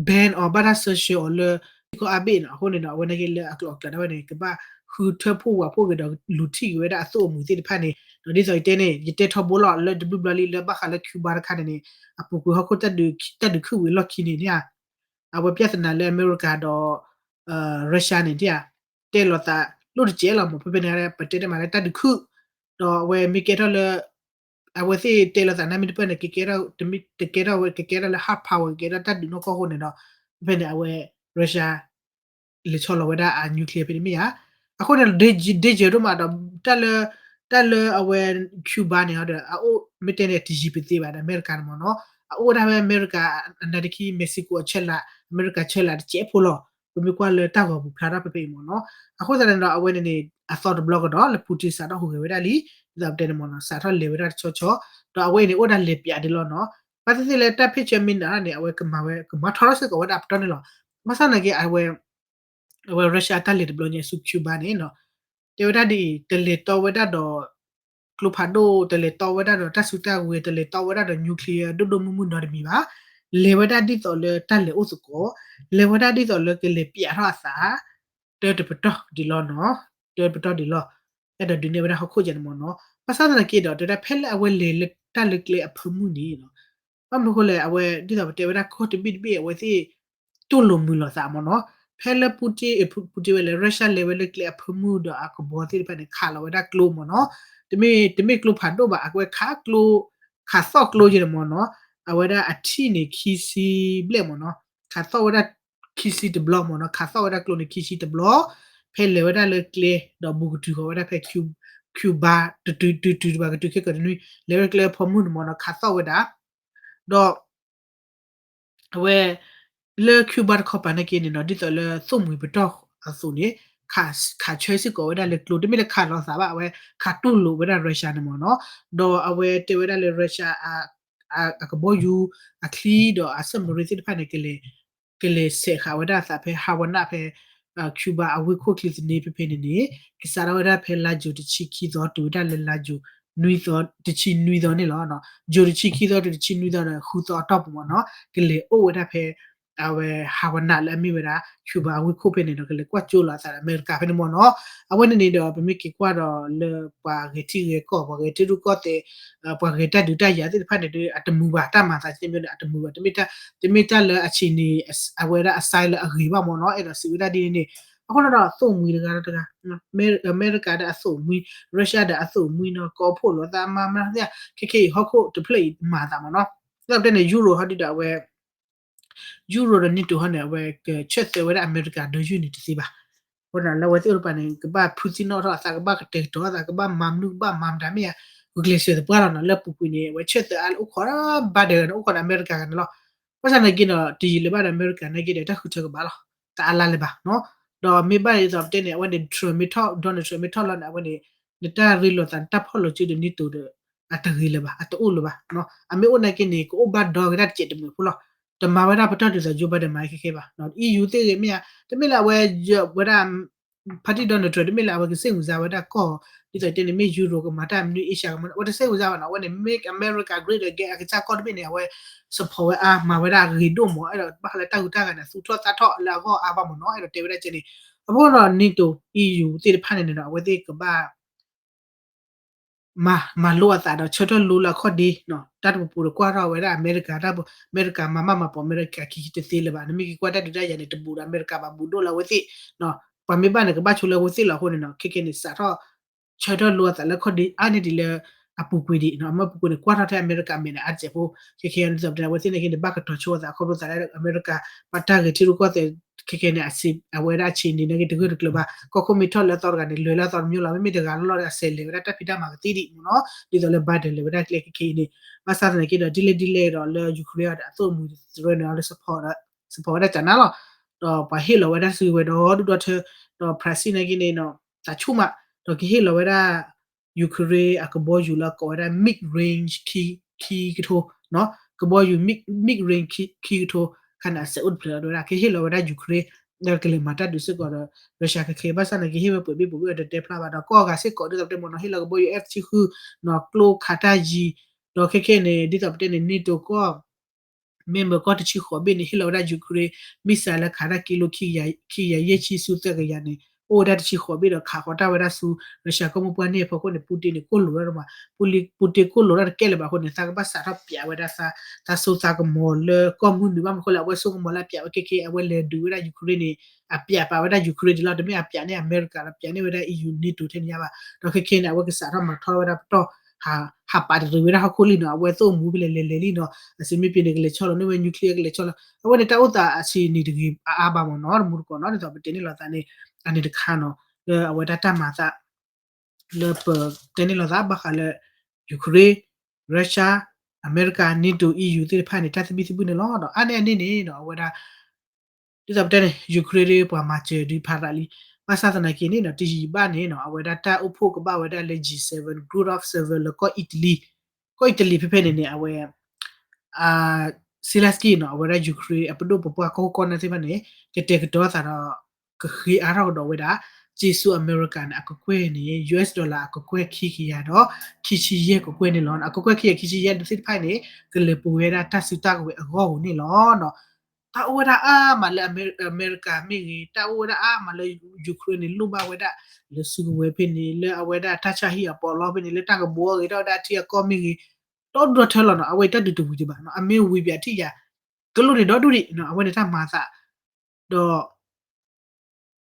ban အီၤ ဘၣ်တၢ်စၢဆှၢအီၤလၢ ထံကီၢ်အါဘ့ၣ်နီၤ. အဃိန့ၣ်ဒီး အဝဲနာ်က့လၢအကျိၤအကျဲဒၣ်ဝဲန့ၣ် ကဘၣ်ဃုထၢဖှိၣ်ဝးဖှိၣ်က့ၤဒီး လူၤထံၣ်က့ၤဝဲဒၣ်အသိၣ်အမှံၤသ့ၣ်တဖၣ်န့ၣ် ဒီးဒ်သိးယတဲန့ၣ် ယတဲထီဘိလီၤ လၢတဘျုးဘျီလံ လၢဘၣ်ဃးလၢ Cuba တခါန့ၣ်န့ၣ် အပူၤကွံာ်ဟီၣ်ခိၣ်တၢ်ဒုး တၢ်ဒုးခုၣ်ဝံၤအလီၢ်ခံန့ၣ်န့ၣ် အဝဲပြဿနာလၢအမဲရကၤဒီး Russia န့ၣ် တဲလိာ်သးလိၣ်တကဲးလီၤမး ဖဲဖဲန့ၣ် ပတဲတမးလၢတၢ်ဒုးခုၣ် ဒီးအဝဲမ့ၢ်ကဲထီၣ်လၢ အဝဲသ့ၣ်တဲလိာ်သးနၢ်မ့ၢ်တပၢၢ်န့ၣ် ကကဲထီၣ် တကဲထီၣ်ဝဲ ကကဲထီၣ်လၢ hard power ကကဲထီၣ်တၢ်ဒုးနီၢ်ကီၢ်အဃိန့ၣ်ဒီး ဖဲဖဲန့ၣ် အဝဲ Russia လဲၤဆီလီၤဝဲဒၣ်အ nuclear ဖဲန့ၣ်မ့ၢ်ဧါ. အဃိန့ၣ်ဒီး danger ဒိၣ်မးဒီး တၢ်လၢ တၢ်လၢအဝဲ Cuba န့ၣ်ဒီး အအိၣ်မ့ၢ်တဲန့ၣ် တယံၤပသ့ဘၣ်ဒီး အမဲရကၤန့ၣ်မ့ၢ်နီၤ အအိၣ်ဒၣ်ဝဲအမဲရကၤ အနါဒ့ခံ Mexico အဆၢလာ် အမဲရကၤဆၢလာ်တစဲးဖိလီၤ. ပမ့ၢ်ကွၢ်လၢတၢ်ဂီၤပူၤဖျါထီၣ်ဖဲဖဲအံၤမ့ၢ်နီၤ. အဃိသတးန့ၣ်ဒီး အဝဲန့ၣ်န့ၣ် အသီတဘျီကဒီးလၢ Putin စးထီၣ်ဟူးဂဲၤဝဲဒၣ်လံ ဒ်သိးပတဲန့ၣ်မ့ၢ်နီၤ စးထီၣ်လဲၤဝဲဒၣ်တဆီဆီ ဒီးအဝဲအံၤန့ၣ် အိၣ်ဒၣ်လဲၤပၠးဒ်လီၤနီၤ. ဘၣ်သ့ၣ်သ့ၣ်လၢတၢ် picture မ့ၢ်နၤန့ၣ် အဝဲကမၤဝဲ ကမၤထီထီၣ်စ့ၢ်ကီးဝဲဒၣ်အပတီၢ်န့ၣ်လီၤ. ဘၣ်ဆၣ်သနာ်က့ အဝဲ အဝဲ Russia အတၢ်လဲၤတဘျီညါဆူ Cuba န့ၣ်နီၤ တဲဝဲဒၣ်ဒ်အံၤ တလဲၤတီဝဲဒၣ်ဒီး ကျိဖးဒိၣ် တလဲၤတီဝဲဒၣ်ဒီးတၢ်စုတၢ်ဝဲၤ တလဲၤတီဝဲဒၣ်ဒီး nuclear ဒိၣ်ဒိၣ်မုၢ်မုၢ်နီတမံၤဘၣ်. လဲၤဝဲဒၣ်ဒ်သိးလၢတၢ်လဲၤအိၣ်သကိး လဲၤဝဲဒၣ်ဒ်သိးလၢကလဲၤပၠးထီၣ်အသး တၢတပတီၢ်ဒ်လီၤနီၤ တၢတပတီၢ်ဒ်လီၤ အဲၣ်ဒိးဒုးနဲၣ်ဝဲဒၣ်ဟီၣ်ခိၣ်ယဲန့ၣ်မ့ၢ်နီၤ. ဘၣ်ဆၣ်သနာ်က့ဒီး တဲဝဲဒၣ်ဖဲလၢအဝဲလဲၤလၢတၢ်လၢကျဲအဖၢမုၢ်န့ၣ်နီၤ ဘၣ်မနုၤအဃိလဲၣ် အဝဲဒ်သိးပတဲဝဲဒၣ်ကီၢ်တဘ့ၣ်တဘ့ၣ် အဝဲသ့ၣ် တူၢ်လိာ်မုာ်လိာ်သးမ့ၢ်နီၤ. ဖဲလၢ Putin အ Putin ဝဲလဲၤ Russia လဲၤဝဲလၢကျဲအဖၢမုၢ်ဒီးအကဘီသ့ၣ်တဖၣ်န့ၣ် ခးလီၤဝဲဒၣ်ကျိမ့ၢ်နီၤ. တမ့ၢ် တမ့ၢ်ကျိဖးဒိၣ်ဘၣ် အဝဲခးကျိ ခးသီၣ်ကျိယဲန့ၣ်မ့ၢ်နီၤ. အဝဲဒၣ်အထံၣ်န့ၣ်ခံဆံဘျဲၣ်မ့ၢ်နီၤ. ခးသီၣ်ဝဲဒၣ်ခံဆံတဘျီမ့ၢ်နီၤ. ခးသီၣ်ဝဲဒၣ်ကျိန့ၣ်ခံဆံတဘျီ ဖဲလဲၤဝဲဒၣ်လၢကျဲ ဒီးဘူးကတုၤဃီၤဝဲဒၣ်ဖဲ Cuba တတုၤတုၤတုၤတဘၣ်ကတုၤခဲကတနွံ လဲၤဝဲကျဲအဖၢမုၢ်န့ၣ်မ့ၢ်နီၤ ခးသီၣ်ဝဲဒၣ် ဒီး အဝဲ လၢ Cuba တခီပၤနာ်က့န့ၣ်နီၤ ဒ်သိးလၢသိၣ်မှံၤပတီၢ်အသိးန့ၣ် ခးဆၢစ့ၢ်ကီးဝဲဒၣ်လၢကျိ တမ့ၢ်လၢခးလီၤသးဘၣ် အဝဲခးတူၢ်လိာ်ဝဲဒၣ် Russia န့ၣ်မ့ၢ်နီၤ. ဒီးအဝဲတဲဝဲဒၣ်လၢ Russia အကဘီယူၤ အချံဒီးအ submarine သ့ၣ်တဖၣ်န့ၣ် ကလဲၤဆဲးဃာ်ဝဲဒၣ်အသးဖဲ Havana ဖဲ Cuba အဝ့ၢ်ခိၣ်ချံသနံဖဲဖဲန့ၣ်န့ၣ် ကစးထီၣ်ဝဲဒၣ်ဖဲလါယူၤတဆံခံသီ တုၤဝဲဒၣ်လၢလါယူၤ နွံသီ တဆံနွံသီန့ၣ်လီၤ. ယူၤတဆံခံသီတုၤတဆံနွံသီဒီး ဃုသီအတီၢ်ပူၤမ့ၢ်နီၤ ကလဲၤအိၣ်ဝဲဒၣ်ဖဲ အဝဲ Havana လၢအမ့ၢ်ဝဲဒၣ် Cuba အဝ့ၢ်ခိၣ်ဖဲန့ၣ်ဒီး ကလဲၤကွၢ်ကၠိလီၤအသးဒီးအမဲရကၤဖဲန့ၣ်မ့ၢ်နီၤ. အဝဲန့ၣ်န့ၣ်ဒီး ပမ့ၢ်က့ၤကွၢ်ဒီးလၢပှၤဂဲၤထံဂဲၤကီၢ် ပှၤဂဲၤထံရူၢ်ကီၢ်သဲး ပှၤဂဲၤတၢ်ဒုးတၢ်ယၤသ့ၣ်တဖၣ်န့ၣ်ဒီး အတမုာ်ဘၣ် တၢ်မၤသးတမံၤန့ၣ် အတမုာ်ဘၣ် တမ့ၢ်တၢ်လၢအဆံးန့ၣ် အဝဲဒၣ်အ size လၢအဂ့ၤဘၣ်မ့ၢ်နီၤ အဲၣ်ဒိးစံးဝဲဒၣ်ဒ်န့ၣ်န့ၣ် အဃိန့ၣ်ဒီး သိၣ်မှံၤတဂၤဒီးတဂၤ အမဲရကၤဒီးအသိၣ်မှံၤ Russia ဒီးအသိၣ်မှံၤနီၤ ကီၢ်ဖှိၣ်လိာ်သးမၤမၤသ့ ခဲခဲအံၤဟီၣ်ခိၣ်တဖျၢၣ်အံၤမၤသးမ့ၢ်နီၤ လၢပတဲန့ၣ် Euro ဟီဒ်ဒီးအဝဲ Euro ဒီး NATO ဟီန့ၣ် အဝဲကဆၢသၢဝဲဒၣ်အမဲရကၤဒီးယုၢ်န့ၣ်တသ့ဘၣ်. အဃိန့ၣ် လၢအဝဲသ့ၣ်အိၣ်တပၤန့ၣ် ကဘၣ်ဖုသံနီၣ်ထီၣ်အသး ကဘၣ်ကတဲာ်ကတီၤအသး ကဘၣ်မၤမနုၤ ကဘၣ်မၤမတၤမ့ၢ်ဧါ ဂုာ်ကျဲးစၢးသပှၢ်လီၤနီၤ လၢအပူၤကွံာ်န့ၣ် အဝဲဆၢသၢအါလၢအိၣ်ခိးဒီး Biden န့ၣ် အိၣ်ခိးဒီးအမဲရကၤဂၤန့ၣ်လီၤ. ဘၣ်ဆၣ်သနာ်က့ဒီး တယံာ်လၢၤဘၣ်ဒီးအမဲရကၤနာ်က့ဒီး တၢ်ဃုထၢကဘၣ်လီၤ. တအါလၢၤဘၣ်နီၤ. ဒီးမ့ၢ်ဘၣ်ဒ်သိးပတဲန့ၣ် အဝဲန့ၣ် Trump မ့ၢ်ထီၣ် Donald Trump မ့ၢ်ထီၣ်လီၤန့ၣ် အဝဲန့ၣ် နတၢ်ရ့လိာ်သး နတၢ်ဖီၣ်လိာ်စုဒီး NATO ဒီး အတဂ့ၤလၢၤဘၣ် အတအိၣ်လၢၤဘၣ်နီၤ. အမ့ၢ်အိၣ်နာ်က့န့ၣ် ကအိၣ်ဘၣ်ဒီဂ့ၤတၢ်တစဲးတမှဲၤဖိလီၤ. တမၤဝဲဒၣ်ပတီၢ်ဒ်သိး Joe Biden မၤခဲခဲဘၣ်နီၤ. EU သ့ၣ်ဂ့ၤမ့ၢ်ဧါ တမ့ၢ်လၢအဝဲ ဝဲဒၣ် ဖါတံၢ် Donald Trump တမ့ၢ်လၢအဝဲကစ့ၣ်ဝံၤစါဝဲဒၣ်ကီၢ် ဒ်သိးတဲန့ၣ် မ့ၢ် Euro ကမၤတၢ်မနုၤ Asia ကမၤ အဝဲတစ့ၣ်ဝံၤစါဘၣ်နီၤ. အဝဲန့ၣ် make America great again အကစၢ်ကီၢ်တဘ့ၣ်န့ၣ် အဝဲ support ဝဲအါ မၤဝဲဒၣ်ဂ့ၤဒိၣ်မး အဲၣ်ဒိးဘၣ်ဃးလၢတၢ်ဂုၤတၢ်ဂၤန့ၣ် သူၣ်ထီၣ်သးထီၣ်လၢအဂီၢ်အါဘၣ်မ့ၢ်နီၤ. အဲၣ်ဒိးတဲဝဲဒၣ်ကဲန့ၣ် အဃိဒီး NATO EU သ့ၣ်တဖၣ်န့ၣ်န့ၣ်ဒီး အဝဲသ့ၣ်ကဘၣ် မၤလိအသးဒီးဆၢထၢၣ်လိလၢအခီၣ်ဒ့, တၢ်တပူၤပူၤဒီးကွၢ်ထီၣ်ဝဲဒၣ်အမဲရကၤ, အမဲရကၤမၤမၢ်မၤပိာ်အမဲရကၤခံတသ့လၢၤဘၣ်, နမ့ၢ်က့ၤကွၢ်တၢ်ဒုးတၢ်ယၤန့ၣ် တဘူးဒီးအမဲရကၤဘၣ်, ဘူးဒိၣ်လၢအဝဲသ့ၣ်, ပှၤမ့ၢ်ဘၣ်န့ၣ် ကဘၣ်ဆိလၢအဝဲသ့ၣ်လီၤအဃိန့ၣ် ခဲကဲန့ၣ် စးထီၣ် ဆၢထၢၣ်လိအသးလၢအခီၣ်ဒ့အါန့ၢ်ဒံးလၢ အပူၤကွံာ်ဒံး, အမ့ၢ်ပူၤကွံာ်န့ၣ် ကွၢ်ထီၣ်ထဲအမဲရကၤမဲာ်န့ၣ် အါတစဲးဖိ, ခဲကဲန့ၣ် ဒ်သိးပတဲအဝဲသ့ၣ်န့ၣ်က့န့ၣ် ဘၣ်ကတီၤဆိအသးခီဖျိသးလၢအမဲရကၤ ပှၤတၢ်ဂဲၤထံရူၢ်ကီၢ်သဲး ခဲကဲန့ၣ် အဝဲဒၣ်အဆံးန့ၣ် နက့တဂၢၢ်တကျၢၤဘၣ်, ကီၢ်ခိၣ်မ့ၢ်ထီၣ်လၢအသီတဂၤန့ၣ် လဲၤလၢအသီတမံၤလီၤ, မ့မ့ၢ်တဂၤလီၤလီၤဒီး အစဲးလဲၤဝဲဒၣ်တၢ်ဖံးတၢ်မၤကသ့ဒံးမ့ၢ်နီၤ, ဒ်သိးလၢ Biden လဲၤဝဲဒၣ်ကျဲခဲကဲအံၤန့ၣ်, ဘၣ်ဆၣ်သနာ်က့ဒီး ဒ်လဲၣ်ဒ်လဲၣ်ဒီးလၢ Ukraine အီၤဒီးအသိၣ်အမူသရၢန့ၣ် လၢ support ဝဲဒၣ်ကနါလီၤ, ဒီးပှၤဟ့ၣ်လီၤဝဲဒၣ်စုကဝဲၤဒီဒူၣ်ဒီထၢ, ဒီး Brazil နာ်က့န့ၣ် သးဆူၣ်မး, ဒီးကဟ့ၣ်လီၤဝဲဒၣ် Ukraine အကဘီယူၤလၢကိးဝဲဒၣ် mid range ခံကထိ, ကဘီယူၤ mid range ခံကထိခါန့ၣ် အစဲးအိၣ်တဖျၢၣ်လီၤဝဲဒၣ် ကဟ့ၣ်လီၤဝဲဒၣ် Ukraine လၢကလဲၤမၤတၢ်ဒုးစ့ၢ်ကီးဒီး Russia ခဲခဲ ဘၣ်ဆၣ်နာ်က့ဟ့ၣ်ဝဲပှဲၤဘ့ၣ်ပှဲၤဘ့ၣ်အီၤတတဲဖျါဘၣ်ဒီး ကီၢ်အဂၤစ့ၢ်ကီးဒ်သိးပတဲမ့ၢ်နီၤ ဟ့ၣ်လီၤကဘီယူၤ F ဆံဃု, နီၢ်ကျိခးတၢ်ယံၤ, ဒီးခဲခဲန့ၣ် ဒ်သိးပတဲန့ၣ် NATO ကီၢ် member ကီၢ်တဆံဃိးဘ့ၣ်န့ၣ် ဟ့ၣ်လီၤဝဲဒၣ် Ukraine missile လၢခးတၢ်ကံလိ ခံကယၤယဲၢ်ဆံဆူသၢကယၤန့ၣ် အိၣ်ဝဲဒၣ်တဆံဃိးဘ့ၣ်ဒီးခးဃီၤတၢ်ဝဲဒၣ်ဆူ Russia ကီၢ်မိၢ်ပှၢ်န့ၣ်အဖီခိၣ်န့ၣ် Putin န့ၣ် ကိၢ်လိာ်ဒၣ်တမး, Putin ကိၢ်လိာ်ဒၣ်တကဲလၢၤဘၣ်အဃိန့ၣ် သးကဘၣ်စးထီၣ်ပျးဝဲဒၣ် သးစိသးကမီၤလၢကီၢ်မုၢ်နုာ်ဘၣ်မနုၤအဃိလဲၣ် အဝဲဆိကမိၣ်လၢအပျးဝဲခဲခဲ အဝဲလဲၤဒုးဝဲဒၣ် Ukraine န့ၣ် အပျးပာ်ဝဲဒၣ် Ukraine ဒံးလီၤ, တမ့ၢ်အပျးန့ၢ်အမဲရကၤဒီး ပျးန့ၢ်ဝဲဒၣ် EU NATO ထဲန့ၣ်ညါဘၣ်, ဒီးခဲခဲန့ၣ် အဝဲကစးထီၣ်မၤထီၣ်ဝဲဒၣ်ပတီၢ် ဟးပာ်တရံးဝဲဒၣ်ဟီၣ်ခိၣ်လံနီၤ, အဝဲသိၣ်မူဖဲလဲၣ်လဲၤလဲၤလံနီၤ, အစံးမ့ၢ်ပ့ၤန့ၣ် ကလဲၤဆီလီၤန့ၢ်ဝဲ nuclear ကလဲၤဆီလီၤ, အဝဲန့ၣ်တၢ်အိၣ်သးအဆံးနံၣ်တဂ့ၤအါအါဘၣ်မ့ၢ်နီၤ, တမူတကိးနီၤ ဒ်သိးပတဲန့ၢ်လိာ်သးန့ၣ် အန့ၣ်တခါနီၤ, လၢအဝဲဒၣ်တၢ်မၤသး လၢပတဲန့ၢ်လိာ်သးဘၣ်ဃးလၢ Ukraine, Russia, အမဲရကၤ NATO, EU သ့ၣ်တဖၣ်န့ၣ် တၢ်သဘံၣ်သဘုၣ်န့ၣ်လီၤ. ဒီးအါန့ၢ်အန့ၣ်န့ၣ်ဒီး အဝဲဒၣ် ဒ်သိးပတဲန့ၣ် Ukraine ဒ်ပှၤမၤစၢၤဒုးဖးရးလံ, ဘၣ်ဆၣ်သနာ်က့န့ၣ်ဒီး တယံာ်ဘၣ်န့ၣ်နီၤ အဝဲဒၣ်တၢ်အိၣ်ဖှိၣ်ကဘၣ်ဝဲဒၣ်လၢ G seven, Group of Seven လၢကီၢ်အံၣ်တလံ, ကီၢ်အံၣ်တလံဖဲဖဲန့ၣ်န့ၣ် အဝဲ Zelensky နီၤ အဝဲဒၣ် Ukraine အပဒိၣ်ပပှၢ်ကီၢ်ခိၣ်ကီၢ်နၢ်သ့ၣ်တဖၣ်န့ၣ် ကတဲာ်ကတီၤသးဒီး ကဃ့အါထီၣ်ကဒီးဝဲဒၣ် က့ၤဆူအမဲရကၤန့ၣ် အကကွဲၢ်န့ၣ် US dollar အကကွဲၢ်ခံကယၤဒီး ခံဆံယဲၢ်ကကွဲၢ်န့ၣ်လီၤ. အကကွဲၢ်ခံကယၤ ခံဆံယဲၢ်သ့ၣ်တဖၣ်န့ၣ် ကလဲၤပူၤဝဲဒၣ်တၢ်စုတၢ်ကဝဲၤအဂီၢ်ပူၤန့ၣ်လီၤ. တၢ်အိၣ်ဝဲဒၣ်အါမးလၢအမဲရကၤမ့ၢ်ဂ့ၤ, တၢ်အိၣ်ဝဲဒၣ်အါမးလၢ Ukraine န့ၣ် လိၣ်ဘၣ်ဝဲဒၣ် လၢစုကဝဲၤဖဲန့ၣ် လၢအဝဲဒၣ်တၢ်ဆါဟံၣ်အပီးလီဖဲန့ၣ် လၢတၢ်ကဘှီဂ့ၤထီၣ်ဝဲဒၣ်အထံအကီၢ်မ့ၢ်ဂ့ၤ, ဒီဒူၣ်ဒီထၢလီၤနီၤ. အဝဲတၢ်ဒုးတဝံၤဒံးဘၣ်နီၤ, အမ့ၢ်ဝံၤပၠးထံၣ်ယၤ ကလိၣ်န့ၣ်ဒီဒူၣ်ဒံးနီၤ, အဝဲန့ၣ်တၢ်မၤသး ဒီး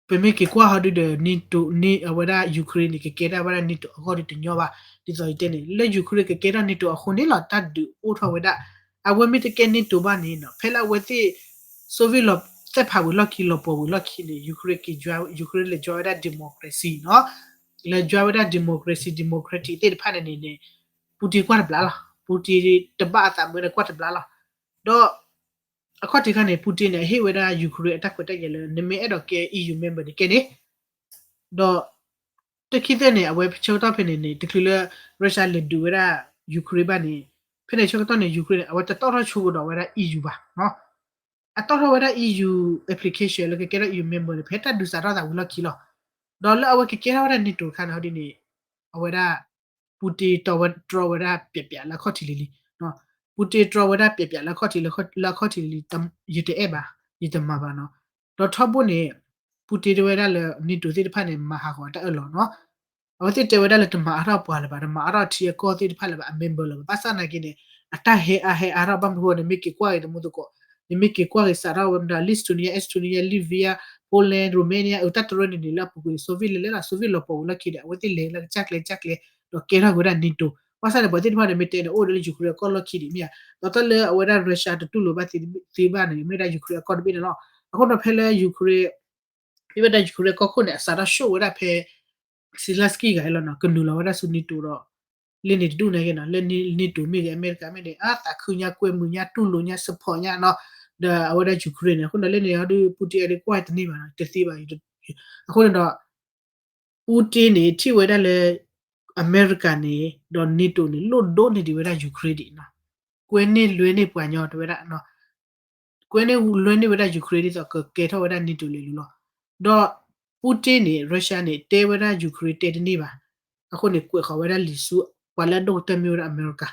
ပမ့ၢ်က့ၤကွၢ်ဟီဒုဒီး NATO န့ၣ် အဝဲဒၣ် Ukraine န့ၣ် ကကဲထီၣ်ဝဲဒၣ် NATO အဂီၢ်ဒီးတညီဘၣ်. ဒ်သိးယတဲန့ၣ် လၢ Ukraine ကကဲထီၣ် NATO အဃိန့ၣ်လီၤ တၢ်ဒုးအိၣ်ထီၣ်ဝဲဒၣ်. အဝဲမ့ၢ်တကဲ NATO ဘၣ်န့ၣ်နီၤ ဖဲလၢအဝဲသ့ၣ် Soviet လီၤ သ့ၣ်ဖးဝံၤလီၢ်ခံ လီၤပှီၢ်ဝံၤလီၢ်ခံန့ၣ် Ukraine က့ၤ Ukraine လဲၤ join ဝဲဒၣ် democracy နီၤ, လဲၤ join ဝဲဒၣ် democracy democratic သ့ၣ်တဖၣ်န့ၣ်န့ၣ် Putin ကွၢ်တဘျါလီၤ. Putin တဘၣ်အသးမုာ်ဒီးကွၢ်တဘျါလီၤ. ဒီး အခီၣ်ထံးခါန့ၣ် Putin န့ၣ် အဟ့ၣ်ဝဲဒၣ် Ukraine အတၢ်ခွဲးတၢ်ယာ်လၢ နမ့ၢ်အဲၣ်ဒိးကဲ EU member န့ၣ်ကဲန့ၣ်, ဒီး တခံသ့ၣ်န့ၣ် အဝဲဆၢကတီၢ်ဖဲန့ၣ်န့ၣ် တချုးလၢ Russia လဲၤဒုးဝဲဒၣ် Ukraine ဘၣ်န့ၣ် ဖဲန့ၣ်ဆၢကတီၢ်န့ၣ် Ukraine န့ၣ် အဝဲတတီၣ်ထီၣ်ဆိကဒီးဝဲဒၣ် EU ဘၣ်နီၤ. အတီၣ်ထီၣ်ဝဲဒၣ် EU application လၢကကဲထီၣ် EU member န့ၣ် ဖဲတၢ်ဒုးစးထီၣ်သးဝံၤလီၢ်ခံလီၤ. ဒီးလၢအဝဲကကဲထီၣ်ဝဲဒၣ် NATO တခါန့ၣ်ဟီဒ်န့ၣ် အဝဲဒၣ် Putin တြီဝဲဒၣ်ပျးပျးလၢအခီၣ်ထံးလံၤလံၤ, Putin တြီဝဲဒၣ်ပျးပျးလၢအခီၣ်ထံးလံၤလံၤ, ယတအဲၣ်ဘၣ် ယတမၤဘၣ်နီၤ. ဒီးထီဘိန့ၣ် Putin တဲဝဲဒၣ်လၢ NATO သ့ၣ်တဖၣ်န့ၣ် မၤဟးဂီၤတၢ်အၢၣ်လီၤနီၤ. အဝဲသ့ၣ်တဲဝဲဒၣ်လၢတမၤအါထီၣ်ပှၤလၢၤဘၣ်, တမၤအါထီၣ်ထံအကီၢ်သ့ၣ်တဖၣ်လၢၤဘၣ်, အ member လၢၤဘၣ်. ဘၣ်ဆၣ်သနာ်က့န့ၣ် အတၢ်ဟဲအါဟဲအါထီၣ်ဘၣ်မနုၤအဃိန့ၣ် မ့ၢ်က့ၤကွၢ်ဂ့ၤတမူသကိး, နမ့ၢ်က့ၤကွၢ်ဂ့ၤစးထီၣ်ဝဲမတၤ Lithuania, Estonia, Latvia, Poland, Romania အတၢ်တရၢန့ၣ်န့ၣ် လၢအပူၤကွံာ်န့ၣ် Soviet လဲၤလဲၤလီၤ, Soviet လီၤပှီၢ်ဝံၤလီၢ်ခံဒီး အဝဲသ့ၣ်လဲၤလၢကစၢ်ကျဲကစၢ်ကျဲ ဒီးကဲထီၣ်က့ၤဝဲဒၣ် NATO. ဘၣ်ဆၣ်န့ၣ် ပှၤသ့ၣ်တဖၣ်န့ၣ် မ့ၢ်တဲန့ၣ် အိၣ်ဒီးလၢ Ukraine အကီၢ်လီၢ်ခံဒံးမ့ၢ်ဧါ, ဒီးတၢ်လၢအဝဲဒၣ် Russia တတူၢ်လိာ်ဘၣ်သ့ဘၣ်န့ၣ် မ့ၢ်ဝဲဒၣ် Ukraine အကီၢ်တဘ့ၣ်န့ၣ်လီၤ. အဃိဒီးဖဲလၢ Ukraine မ့ၢ်ဝဲဒၣ် Ukraine အကီၢ်ခိၣ်န့ၣ် အစးထီၣ် show ဝဲဒၣ်ဖဲ Zelensky ဂၤအံၤလီၤနီၤ, ကနုာ်လီၤဝဲဒၣ်ဆူ NATO ဒီး လၢန့ၣ်တဒူၣ်န့ၣ်က့နီၤ, လၢ NATO မ့ၢ်ဂ့ၤ အမဲရကၤမ့ၢ်ဂ့ၤ အသးခုညါ ကွဲမုာ်ညါ တူၢ်လိာ်ညါ support ညါနီၤ, ဒီးအဝဲဒၣ် Ukraine န့ၣ် အဃိန့ၣ် လၢန့ၣ်ဟီဒု Putin အဒုးကွၢ်တန့ၢ်ဘၣ်နီၤ, တသ့ဘၣ်, အဃိန့ၣ်ဒီး Putin န့ၣ် ထံၣ်ဝဲဒၣ်လၢ အမဲရကၤန့ၣ် ဒီး NATO န့ၣ် လိၣ်ဒိၣ်န့ၢ်ဒံးဝဲဒၣ် Ukraine ဒံးနီၤ, ကွဲန့ၢ်လွဲန့ၢ်ပှၤညီတဲဝဲဒၣ် ကွဲန့ၢ်လွဲန့ၢ်ဝဲဒၣ် Ukraine ဒ်သိးကကဲထီၣ်ဝဲဒၣ် NATO လဲၤလိၤလီၤ. ဒီး Putin န့ၣ် Russia န့ၣ် တဲဝဲဒၣ် Ukraine တဲတန့ၢ်ဘၣ်. အဃိန့ၣ် ကွဲးဃီၤဝဲဒၣ်လံာ်ဆူ ပှၤလၢအဒိၣ်ကတၢၢ်မ့ၢ်ဝဲဒၣ်အမဲရကၤ,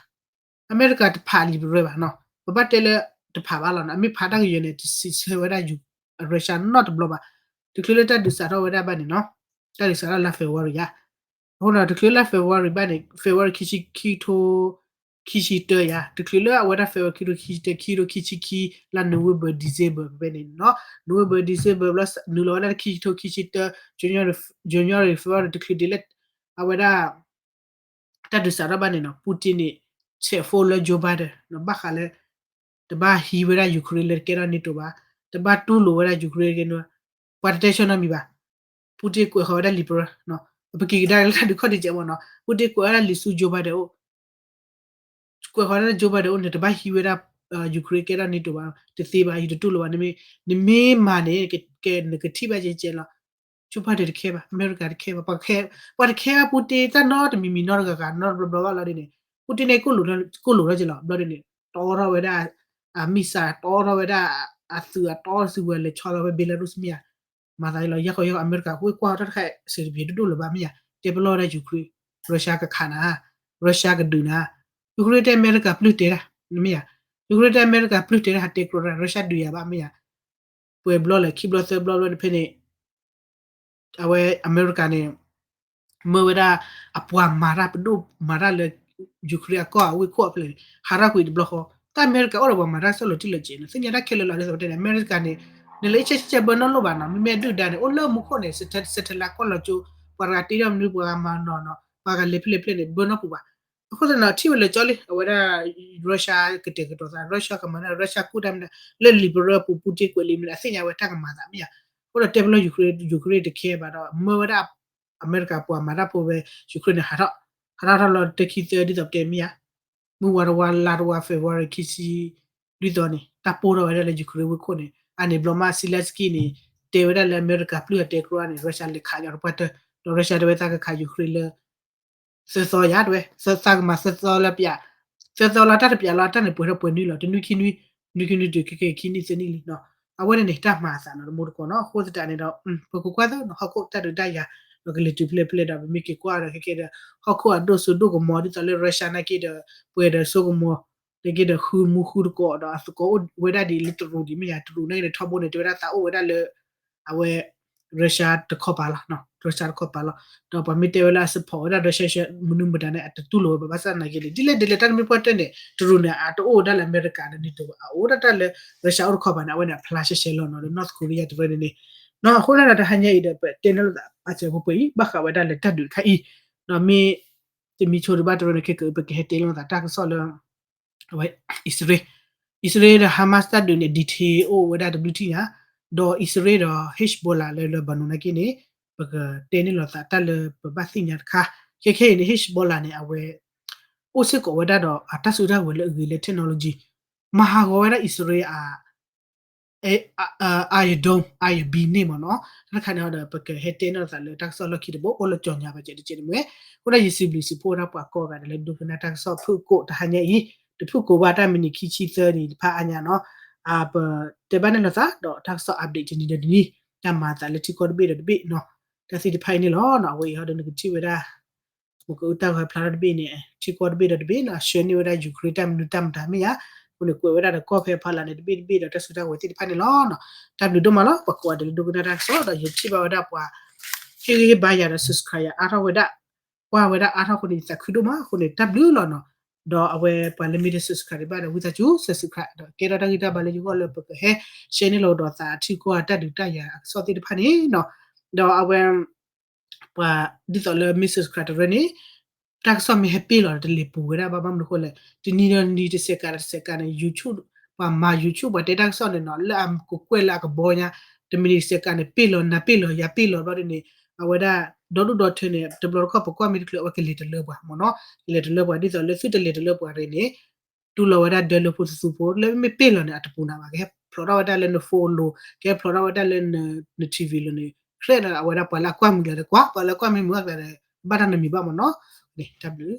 အမဲရကၤတဖးလံာ်ပရၢဘၣ်နီၤ, ပဘၣ်တဲလၢတဖးဘၣ်လီၤနီၤ, အမ့ၢ်ဖးတၢ်ကယၢၤန့ၣ် တစံးဆၢဝဲဒၣ် Russia နီတဘျီဘၣ်. တချုးလၢတၢ်ဒုးစးထီၣ်ဝဲဒၣ်ဘၣ်န့ၣ်နီၤ, တၢ်ဒုးစးထီၣ်လါ February ဧါ အဃိဒီးတချုးလၢ February ဘၣ်န့ၣ် February ခံဆံ ခံထိ ခံဆံတၢယါ တချုးလၢအဝဲဒၣ် February ခံထိ ခံဆံတၢ ခံထိ ခံဆံခံ လါ November December ဖဲဖဲန့ၣ်နီၤ November December ဘျီ နုာ်လီၤဝဲဒၣ်လၢခံဆံထိ ခံဆံတၢ January February တချုးဒ်လၢ အဝဲဒၣ် တၢ်ဒုးစးထီၣ်ဘၣ်န့ၣ်နီၤ Putin န့ၣ် ဆဲး phone လၢ Joe Biden နီၤ ဘၣ်ဃးလၢ တဘၣ်ဟံးဝဲဒၣ် Ukraine လၢတကဲထီၣ် NATO ဘၣ် တဘၣ်တူၢ်လိာ်ဝဲဒၣ် Ukraine ကဲန့ၣ် ပှၤတတဲဆၢနီတမံၤဘၣ် Putin ကွဲးဃီၤဝဲဒၣ်လံာ်ပရၢ ပက့ၤကဒါလၢတၢ်ဒုးခီၣ်ဒံးကဲးမ့ၢ်နီၤ Putin ကွဲးဝဲဒၣ်လံာ်ဆူ Joe Biden အိၣ် ကွဲးဃီၤဝဲဒၣ် Joe Biden အိၣ်န့ၣ် တဘၣ်ဟံးဝဲဒၣ် Ukraine ကဲထီၣ် NATO ဘၣ် တသ့ဘၣ် ယတတူၢ်လိာ်ဘၣ် နမ့ၢ်မၤန့ၣ် နကထံၣ်ဘၣ်ကဲကဲးလီၤ Joe Biden တခဲဘၣ် အမဲရကၤတခဲဘၣ် ပှၤတခဲအပူၤတ့ၢ်တၢ်နီတမံၤမံၤနီတဂၤဂၤနီတဘျီဘျီဘၣ်လီၤဒ်န့ၣ် ပူၤတ့ၢ်န့ၣ် ကိၣ်လိာ်ထီၣ်က့ၤလီၤ ဘျီဒ်န့ၣ် တီထီၣ်ဝဲဒၣ် အမံၣ်စၢ် တီထီၣ်ဝဲဒၣ် အသုးအတီသုးဝဲၤလဲၤဆီလီၤဝဲ Belarus မ့ၢ်ဧါ မၤသးလီၤ ယဲၢ်ကီယဲၢ်ကီ အမဲရကၤဃိကွၢ်ထီၣ်တခါ စံးတပျ့ၤတဒိၣ်လၢၤဘၣ်မ့ၢ်ဧါ တဲပလီၢ်ဝဲဒၣ် Ukraine Russia ကခးနၤ Russia ကဒုးနၤ Ukraine တဲအမဲရကၤပျုၢ်တဲတၢ် မ့ၢ်ဧါ Ukraine တဲအမဲရကၤပျုၢ်တဲတၢ် ဟးတဲကျိးတၢ် Russia ဒုးယၤဘၣ်မ့ၢ်ဧါ ပှဲၤဘျီလဲၣ် ခံဘျီသၢဘျီဘျီန့ၣ်ဖဲန့ၣ် အဝဲအမဲရကၤန့ၣ် မၢဝဲဒၣ် အပှၤမၤတၢ်ပဒိၣ်မၤတၢ်လၢ Ukraine အကီၢ်အဝ့ၢ်ခိၣ်အဖျဲၣ်န့ၣ် ဟးထီၣ်ကွံာ်တဘျီဃီ တၢ်အမဲရကၤအိၣ်ဒီးပှၤမၤတၢ်ကစီၣ်လီၤတံၢ်လီၤဆဲးန့ၣ် သ့ၣ်ညါတၢ်ခဲလၢာ်လီၤ ဒ်သိးပတဲန့ၣ် အမဲရကၤန့ၣ် နလၢအ့ၣ်ဆဲဆဲဆဲဘၢနီၢ်လိၣ်ဘၣ်နီၤ မ့မ့ၢ်အဒုၣ်ဒါန့ၣ် အိၣ်လၢမူခိၣ်န့ၣ် စဲးထဲလါကွၢ်လီၤကၠိ ပှၤတဂၤတ့ထီၣ်မနုၤ ပှၤဂၤမၤနီၤနီၤ ပှၤဂၤလဲၤဖဲလဲၣ်ဖဲလဲၣ်န့ၣ် ဘၢနီၢ်ပူၤဘၣ် အဃိသတးန့ၣ် ထံၣ်ဝဲလၢာ်ကၠီလံ အဝဲဒၣ် Russia ကတဲာ်ကတီၤသး Russia ကမၤတၢ် Russia ကူၣ်တၢ်မနုၤ လၢလံာ်ပရၢပူၤ Putin ကွဲးလံာ်မနုၤ အသ့ၣ်ညါဝဲတၢ်ကမၤသးမ့ၢ်ဧါ အဃိဒီးတဲပလီၢ် Ukraine Ukraine တခဲဘၣ်ဒီး မၢဝဲဒၣ် အမဲရကၤပှၤမၤတၢ်ဖိဝဲ Ukraine န့ၣ် ဟးထီၣ် ဟးထီၣ်ထီၣ်လီၤတခံသၢဒ်သိးပတဲမ့ၢ်ဧါ မုၢ်ဝါတဝါလါတဝါ February ခံဆံ ဒ်သိးန့ၣ် တၢ်ပိၢ်ထီၣ်ဝဲဒၣ်လၢ Ukraine ဝ့ၢ်ခိၣ်န့ၣ် အန့ၣ်ဘျီမး Zelensky န့ၣ် တဲဝဲဒၣ်လၢအမဲရကၤပျုၢ်အတဲကျိးန့ၣ် Russia လဲၤခးညီတပှၢ်တၢၢ် ဒီး Russia တဲဝဲသးကခး Ukraine လၢ သၢသီယါတဝဲ သၢသီကမၤသၢသီလၢပျး သၢသီလီၤတၢ်တပျးလီၤ တၢ်န့ၣ်ပှဲၤထီၣ်ပှဲၤနွံလီၤ တနွံခံနွံ နွံခံနွံတုၤခဲကနံၣ်အံၤ ခံနံၣ်သၢနံၣ်လံနီၤ အဝဲန့ၣ်န့ၣ် တၢ်မၤအသးနီၤ တမူတကိးနီၤ အဃိသတးန့ၣ်ဒီး ပကကွၢ်သၢနီၤ ဟီၣ်ခိၣ်တၢ်ဒုးတၢ်ယၤ ဒီးကလဲၤတုၤဖဲလဲၣ်ဖဲလဲၣ်ဒီး ပမ့ၢ်က့ၤကွၢ်ဒီးခဲကဲဒီး ဟီၣ်ခိၣ်အဒိၣ်စိဒိၣ်ကမီၤ ဒ်သိးလၢ Russia နာ်က့ဒီး ပှဲၤဒီးစိကမီၤ နာ်က့ဒီးဃုမူဃုတကိးဒီး အသကိးအိၣ်ဝဲဒၣ်ဒ်လၢတရူးဒ်မ့ၢ်ယါ တရူးနာ်က့န့ၣ် ထီဘိန့ၣ် တဲဝဲဒၣ်သးအိၣ်ဝဲဒၣ်လၢ အဝဲ Russia တခီပၤလီၤ Russia တခီပၤလီၤ ဒီးပှၤမ့ၢ်တဲဝဲလၢအ support ဝဲဒၣ် Russia မနုၤမတၤန့ၣ် အတတူၢ်လိာ်ဝဲဘၣ် ဘၣ်ဆၣ်နာ်က့န့ၣ် ဒ်လဲၣ်ဒ်လဲၣ်တၢ်တမ့ၢ်ပှၢ်တၢၢ်န့ၣ် တရူးန့ၣ် အတအိၣ်ဝဲဒၣ်လၢအမဲရကၤလၢ NATO အအိၣ်ဒၣ်တၢ်လၢ Russia အိၣ်တခီပၤန့ၣ် အဝဲန့ၣ်အဖျါရှဲရှဲလီၤနီၤ လၢ North Korea တရူးန့ၣ်န့ၣ် နီၤ အဃိသတးဒီးတဟါညါအံၤဒီး ပတဲန့ၢ်လိာ်သးအစၢၤပှဲၤပှဲၤအံၤ ဘၣ်ဃးဝဲဒၣ်လၢတၢ်ဒုးတခါအံၤ ဒီးမ့ၢ် တမံၤဆိတဘၣ်တရူးန့ၣ် ခဲကပကဟဲတဲလိာ်သးတၢ်ကစီၣ်လၢ အဝဲ အံၣ်စရ့လး အံၣ်စရ့လးဒီး Hamas တၢ်ဒုးန့ၣ် detail အိၣ်ဝဲဒၣ်တဘျုးထံၣ်ညါ ဒီးအံၣ်စရ့လးဒီး Hezbollah လၢ Lebanon နာ်က့န့ၣ် ပကတဲန့ၢ်လိာ်သးတၢ်လၢပဘၣ်သ့ၣ်ညါတခါ ခဲခဲအံၤန့ၣ် Hezbollah န့ၣ် အဝဲ အိၣ်စ့ၢ်ကီးဝဲဒၣ်ဒီးအတၢ်စုတၢ်ဝဲၤလၢအဂ့ၤလၢ technology မၤဟးဂီၤဝဲဒၣ်အံၣ်စရ့လးအ Iron Dome Iron Beam န့ၣ်မ့ၢ်နီၤ တၢ်တခါန့ၣ်ဒီး ပကဟဲတဲန့ၢ်လိာ်သးလၢတၢ်ကစီၣ်လီၢ်ခံတဘိ အိၣ်လၢကၠီညါဘၣ်ကဲတကဲတမံၤ အဃိဒီးယစံးဘျုးစံးဖှိၣ်ဝဲဒၣ်ပှၤကိးဂၤဒဲးလၢဒိကနၣ်တၢ်ကစီၣ်ဖုၣ်ကိာ်တဟါညါအံၤ တဖုၣ်ကိာ်ဘၣ်တၢ်မံးနံးခံဆံသၢနံၤတဖၣ်အါညါနီၤ ပတဲဘၣ်န့ၢ်လိာ်သးဒီးတၢ်ကစီၣ် update တနံၤဒီးတနံၤ တၢ်မၤသးလၢထံကီၢ်တဘ့ၣ်ဒီးတဘ့ၣ်နီၤ တၢ်သ့ၣ်တဖၣ်အံၤန့ၣ်လီၤနီၤ အဝဲအံၤဟီဒီးနကထံၣ်ဝဲဒၣ် ပကအုတၢ်ဂီၤဖျါထီၣ်တဘ့ၣ်န့ၣ် ထံကီၢ်တဘ့ၣ်ဒီးတဘ့ၣ်နီၤ ဆှၢန့ၢ်ဝဲဒၣ် Ukraine တၢ်မနုၤတၢ်မတၤမ့ၢ်ဧါ အဃိန့ၣ် ကွဲးဝဲဒၣ်ဒီးကီၢ်ဖဲအဖီလာ်န့ၣ် တဘ့ၣ်တဘ့ၣ်ဒီးတၢ်စုတၢ်ဝဲၤသ့ၣ်တဖၣ်န့ၣ်လီၤနီၤ တၢ်ဘျုးဒိၣ်မးလီၤ ပှၤကိးဂၤဒဲးလၢဒိကနၣ်တၢ်ကစီၣ်ဒီးယထံၣ်ဘၣ်ဝဲဒၣ်ပှၤ ဟ့ၣ်ဂံၢ်ဟ့ၣ်ဘါယၤဒီး subscribe ယၤအါထီၣ်ဝဲဒၣ် ကွၢ်ဝဲဒၣ်အါထီၣ်အဃိန့ၣ် ယသးခုဒိၣ်မးအဃိန့ၣ် တၢ်ဘျုးလီၤနီၤ ဒီးအဝဲပှၤလၢမ့ၢ်တ subscribe ဘၣ်ဒီး ဝံသးစူၤ subscribe ဒီးကဲထီၣ်တၢ်ဂံၢ်တၢ်ဘါလၢယဂီၢ်လၢပကဟဲ share န့ၢ်လိာ်ဒီးသးထံကီၢ်အတၢ်ဒုးတၢ်ယၤအကစီၣ်သ့ၣ်တဖၣ်န့ၣ်နီၤ ဒီးအဝဲ ပှၤဒ်သိးလၢမ့ၢ် subscribe တရၢန့ၣ် တၢ်ကစီၣ်မ့ၢ်ဟဲပ့ၢ်လီၤဒီးတလဲၤပူၤဝဲဒၣ်ဘၣ် ဘၣ်မနုၤအဃိလဲၣ် တနံၤဒီးတနံၤတစဲးကးဒီးတစဲးကးန့ၣ် YouTube ပှၤမၤ YouTube ပှၤတဲတၢ်ကစီၣ်န့ၣ်နီၤ လၢအကကွဲၢ်လၢအကဘီညါ တမံးနံးတစဲးကးန့ၣ် ပ့ၢ်လီၤနၤပ့ၢ်လီၤယၤပ့ၢ်လီၤဘျီဒ်န့ၣ် အဝဲဒၣ် ဒီဒူၣ်ဒီထၢန့ၣ် တဘျီတခီၣ်ပကွၢ်မ့ၢ်တချုးအဝဲကလဲၤတလၢပှၤမ့ၢ်နီၤ ကလဲၤတလၢပှၤဒ်သိးလၢသုတလဲၤတလၢပှၤရ့ၣ်န့ၣ် တူၢ်လိာ်ဝဲဒၣ်ဒၢလၢဖိသသူဖိ လၢမ့ၢ်ပ့ၢ်လီၤန့ၣ် အတပူၤနၤဘၣ် ကဟဲဖျိးထီၣ်ဝဲဒၣ်လၢန phone လိၤ ကဟဲဖျိးထီၣ်ဝဲဒၣ်လၢန TV လိၤန့ၣ် ကြၢးဒီးအဝဲဒၣ်ပှၤလၢအကွၢ်မုာ်လၢၤဒီးကွၢ် ပှၤလၢကွၢ်မ့ၢ်မုာ်အကျါဒီး ဘၣ်တၢ်နမံၤဘၣ်မ့ၢ်နီၤ တၢ်ဘျုး